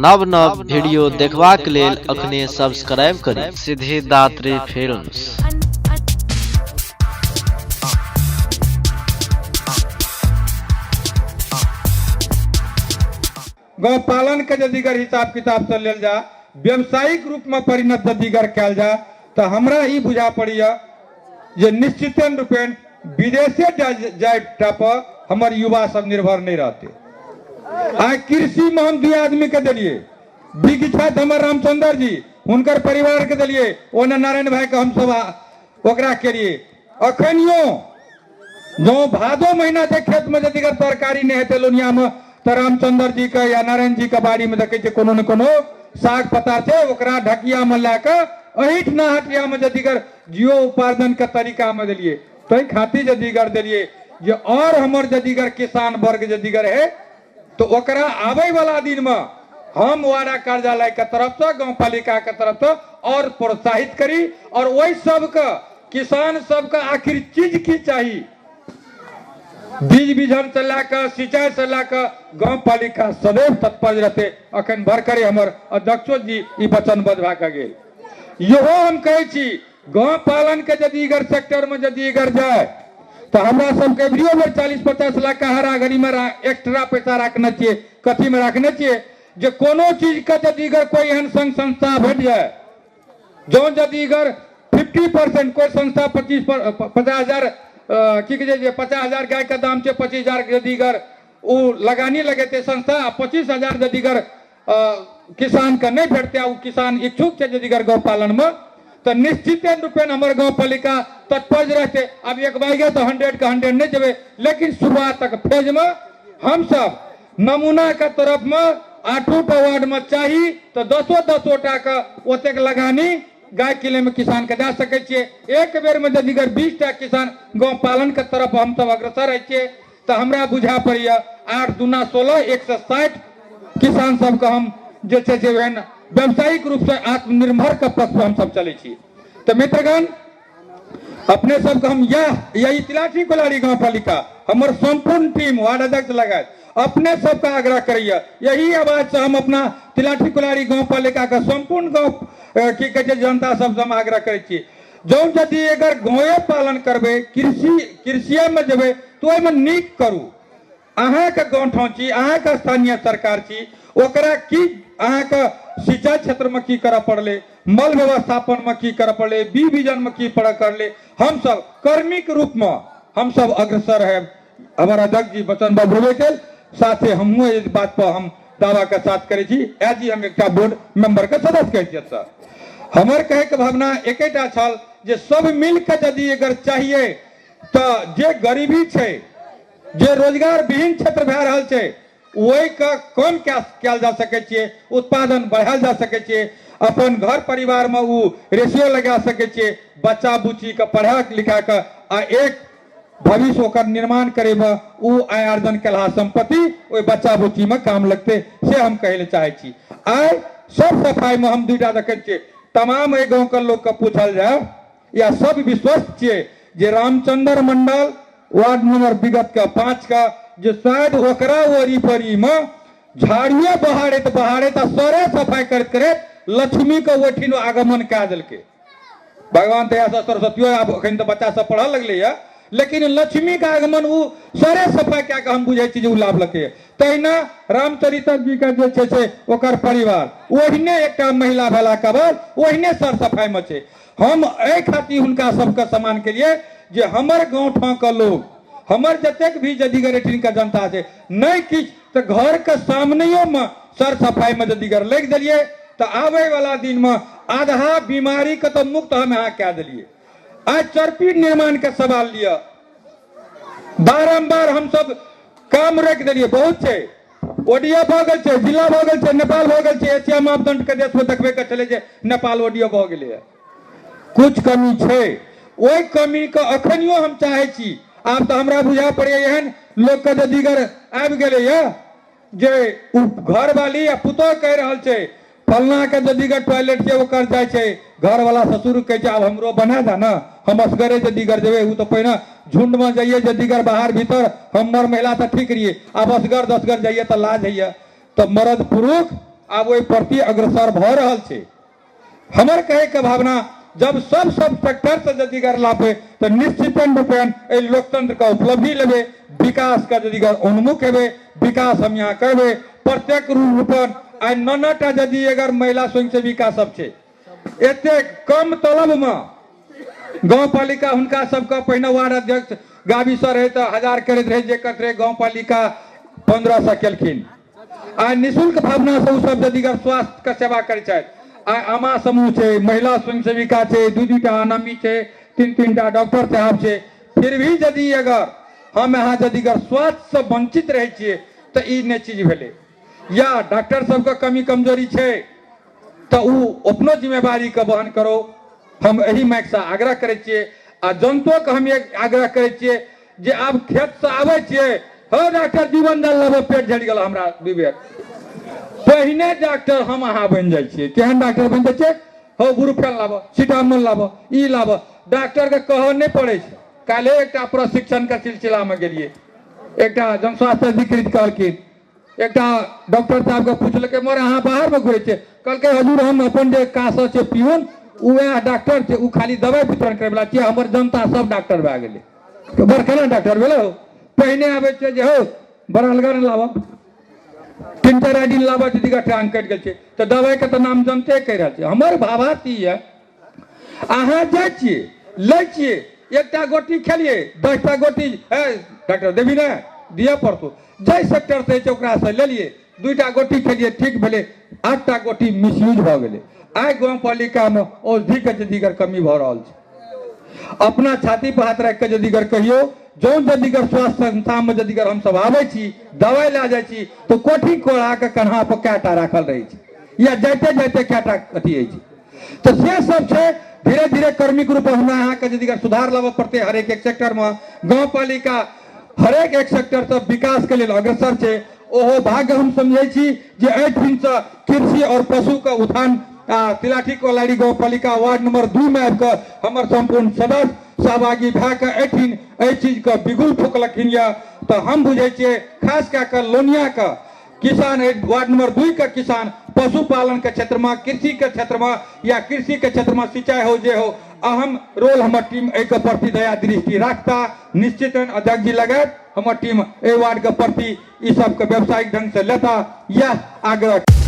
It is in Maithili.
नव नव वीडियो देखबाक लेल अखने सब्सक्राइब करी सिद्धिदात्री फिल्म्स। गौ पालन के यदि हिसाब किताब से लेल जा, व्यावसायिक रूप में परिणत यदि कयल जा, तऽ हमरा ई बुझा पड़ैया जे निश्चिते रूपेण विदेशे जाय टा पर हमर युवा सब निर्भर नहीं रहते। आइ कृषि में हम 2 आदमी के देलिए, विज्ञ छथि हमर रामचंद्र जी, हुनकर परिवार के देलिए, ओना नारायण भाई के हम सब ओकरा केलिए। अखनियो जो भादो महीना के खेत में यदि तरकारी नहीं हेतै लोनिया में, तऽ रामचंद्र जी के या नारायण जी के बाड़ी में देखै छियै कोनो ने कोनो साग पत्ता छै, ओकरा ढकिया में लए कऽ एहिठिना हटिया में यदि जियो उपार्जन के तरीका में देलिए, ताहि खातिर यदि देलिए जे और हमर यदि किसान वर्ग यदि है तो ओकरा आबै वाला दिन में हम वाडा कार्यालय के तरफ से, गाँव पालिका के तरफ से और प्रोत्साहित करी और वही सबके किसान सबके आखिर चीज की चाही, बीज बिजन से लए कऽ सिंचाई से लए कऽ गाँव पालिका सदैव तत्पर रहते। अखन भरकरे हमर अध्यक्षो जी ई वचनबद्ध भए कऽ गेल। इहो हम कहै छी गौ पालन के यदि इगर सेक्टर में यदि इगर जाए तो हमरा सबके एवरियो बेर 40-50 लाख के हरा घड़ी में एक्स्ट्रा पैसा रखने छियै। कथी में रखने छियै जे कोनो चीज के यदि इगर कोई एहन संघ संस्था भेट जाए, जौं यदि इगर 50% कोई संस्था 50 हजार, की कहै छै, 50,000 गाय के दाम छै, 25,000 यदि इगर ओ लगानी लगेतै संस्था, आ 25,000 यदि इगर किसान के नहीं भेटते आ किसान इच्छुक छै यदि गौ पालन में, तो निश्चित रूपेण हमर गाँव पालिका तत्पर रहते। अब एक बार तो 100 के 100 नहीं जेबै, लेकिन शुरुआत तक फेज में हम सब नमूना के तरफ में 8 टा वार्ड में चाही तो 10-10 टा के ओतेक लगानी गाय किले में किसान के जा सकै छियै। एक बेर में यदि 20 टा किसान गौ पालन के तरफ हम सब अग्रसर होइ छियै तो हमरा बुझा पड़ैया 8 दूना 16 160 किसान सबके हम जे छै से एहन व्यावसायिक रूप से आत्मनिर्भर के पक्ष पर हम सब चलै छी। तो मित्रगण अपने सबके हम यही तिलाठी कोलारी गाँव पालिका हमर संपूर्ण टीम वार्ड अध्यक्ष लगायत अपने सबके आग्रह करैया, यही आवाज से हम अपना तिलाठी कोलारी गाँव पालिका के संपूर्ण गाँव की कहै छै जनता सबसे हम आग्रह करै छी, जौं यदि अगर गाँवे पालन करबै, कृषिए में जेबै तो ओहिमे नीक करू। अहाँके गाँव ठाँव छी, अहाँके स्थानीय सरकार छी, ओकरा की अहाँके सिंचाई क्षेत्रमे की करऽ पड़लै, मल व्यवस्थापनमे की करऽ पड़लै, बीज बीजनमे की पड़ऽ करलै, हमसब कर्मीके रूपमे हमसब अग्रसर है। हमर अध्यक्ष जी वचन बभेबे के साथे हमहूँ एहि बात पर हम दावा के साथ करै छी, एज हम एकटा बोर्ड मेंबर के सदस्य कहै छियै। सर हमर कहैके भावना एकेटा छल जे सब मिलके यदि अगर चाहिए तो जे गरीबी छै, जे रोजगार विहीन क्षेत्र भए रहल छै, ओहिके कम कयल जा सकै छियै, उत्पादन बढ़ायल जा सकै छियै, अपन घर परिवारमे ओ रेशियो लगा सकै छियै, बच्चा बुच्चीके पढ़ा लिखा कऽ आ एक भविष्य ओकर निर्माण करैमे ओ आय अर्जन केलहा सम्पत्ति ओहि बच्चा बुच्चीमे काम लगतै, से हम कहै लए चाहै छी। आइ सब सफाइमे हम 2टा देखै छियै, तमाम एहि गाँवके लोकके पूछल जाय या सब विश्वस्त छियै जे रामचंद्र मंडल वार्ड नंबर विगत के 5 का जे शायद ओकरा ओरी परी में झाड़िए बहारैत बहारैत आ सरे सफाई करैत करैत लक्ष्मी के ओहिठिन आगमन कए देलकै। भगवान दया से सरस्वतियो आब अखन तऽ बच्चा सब पढ़ऽ लगलैया, लेकिन लक्ष्मी के आगमन ओ सरे सफाई कए कऽ हम बुझै छी जे ओ लाभलकै। तहिना रामचरित्र जी के जे छै से ओकर परिवार ओहिने एकटा महिला भेलाके बाद ओहिने सर सफाई में छै। हम एहि खातिर हुनका सबके सम्मान केलिए जे हमर गाँव ठाँव के लोग, हमर जतेक भी जदीगर एठिनका जनता छै, नहि किछु तऽ घर के सामनेयो में सर सफाई में जदीगर लागि देलिए तऽ आबै वाला दिन में आधा बीमारी के तऽ मुक्त हम अहाँ कए देलिए। आइ चरपी निर्माण के सवाल लिअ, बारम्बार हम सब काम रोकि देलिए, बहुत छै, ओडीए भऽ गेल छै, जिला भऽ गेल छै, नेपाल भऽ गेल छै, एशिया मापदंड के देश में देखबे के छलै जे नेपाल ओडीए भऽ गेलै। कुछ कमी छै, ओहि कमी के अखनियो हम चाहै छी। आब तऽ हमरा बुझा पड़ैया एहन लोकके जदीगर आबि गेलैया जे ओ घरवाली या पुतोह कहि रहल छै फलना के जदीगर टॉयलेट छै ओकर जाइ छै, घरवाला ससुर कहै छै आब हमरो बना दे ने, हम असगरे जदीगर जेबै, ओ तऽ पहिने झुंडमे जाइए जदीगर बाहर भीतर, हम मर महिला तऽ ठीक रहियै, आब असगर दसगर जाइए तऽ लाज होइए। तऽ मर्द पुरुष आब ओहि प्रति अग्रसर भऽ रहल छै। हमर कहैके भावना जब सब सब सेक्टर से यदि गर लापे तऽ निश्चित रूपेण एहि लोकतंत्र के उपलब्धि लेबै, विकास के यदि गर उन्मुख हेबै, विकास हम यहाँ करबै प्रत्येक रूपन। आइ 9 टा यदि अगर महिला स्वयंसेविका सब छै, एतेक कम तलब में गाँव पालिका हुनका सबके पहिने वार्ड अध्यक्ष गाबी सर रहे तऽ 1000 करैत रहे, जे करैत रहे गाँव पालिका 1500 केलखिन। आइ निःशुल्क भावना से ओ सब यदि स्वास्थ्य के सेवा करै छथि। आइ आमा समूह छै, महिला स्वयंसेविका छै, 2-2 टा अनामी छै, 3-3 टा डॉक्टर साहब छै, फिर भी यदि अगर हम यहाँ यदि अगर स्वास्थ्य से वंचित रहै छियै तऽ ई नहि चीज भेलै। या डॉक्टर सबके कमी कमजोरी छै तऽ ओ अपनो जिम्मेवारीके वहन करो। हम एहि माइकसँ आग्रह करै छियै आ जनतोके हम एक आग्रह करै छियै जे आब खेतसँ आबै छियै, हौ डॉक्टर जीवन दल लेबै, पेट झड़ि गेल हमरा 2 बेर। पहिने डॉक्टर हम अहाँ बनि जाइ छियै, केहन डॉक्टर बनि जाइ छियै, हौ ब्रूफेन लाबऽ, सिटामोल लाबऽ, ई लाबऽ, डॉक्टरके कहऽ नहि पड़ै छै। काल्हि एकटा प्रशिक्षणके सिलसिलामे गेलियै, एकटा जनस्वास्थ्य अधिकृत कहलखिन, एकटा डॉक्टर साहबके पुछलकै, मगर अहाँ बाहरमे घुरै छियै? कहलकै हजूर हम अपन जे काज छै पियून उएह डॉक्टर छै, ओ खाली दवाइ वितरण करैवला छियै, हमर जनता सब डॉक्टर भए गेलै। तऽ बड़ केना डॉक्टर भेलै हौ? पहिने आबै छै जे हौ बड़लगर लाबऽ, टिंटराइडिन लाबऽ, दीदी टांग कटि गेल छै तऽ दवाइके तऽ नाम जनते कहि रहल छै। हमर भावार्थ ई यऽ, अहाँ जाइ छियै लै छियै, एकटा गोटी खेलियै, 10टा गोटी हे डॉक्टर देबी ने दिअ पड़तौ, जाहि सेक्टरसँ होइ छै ओकरासँ लेलियै, 2टा गोटी खेलियै ठीक भेलै, 8टा गोटी मिसयूज भऽ गेलै। आइ गाँव पालिकामे औषधिके यदिगर कमी भऽ रहल छै। अपना छाती पर हाथ राखि कऽ यदिगर कहियौ, जौं यदिगर स्वास्थ्य संस्थामे यदिगर हमसभ आबै छी, दवाइ लए जाइ छी, तऽ कोठी कोड़ाके कन्हा पर कएटा राखल रहै छै, या जाइते जाइते कएटा अथी होइ छै। तऽ से सब छै। धीरे धीरे कर्मिक रूप हमरा अहाँके यदि सुधार लाबऽ पड़तै हरेक एक सेक्टरमे। गाँव पालिका हरेक एक सेक्टरसँ विकासके लेल अग्रसर छै। ओहो भाग्य हम समझै छी जे एहिठामसँ कृषि आओर पशुके उत्थान तिलाठी कोलारी गाँव पालिका वार्ड नंबर 2 में आबि कऽ हमर सम्पूर्ण सदस्य सहभागी भए कऽ एहिठाम एहि चीजके बिगुल फूकलखिन यऽ। तऽ हम बुझै छियै खास कए कऽ लोनियाके किसान, वार्ड नंबर 2 के किसान पशुपालन के क्षेत्र में, कृषि के क्षेत्र में या कृषि के क्षेत्र में सिंचाई हो जे हो, अहम रोल हमर टीम एहि के प्रति दया दृष्टि रखता। निश्चित अध्यक्ष जी लगायत हमर टीम एहि वार्ड के प्रति ई सबके व्यावसायिक ढंग से लेता, यह आग्रह।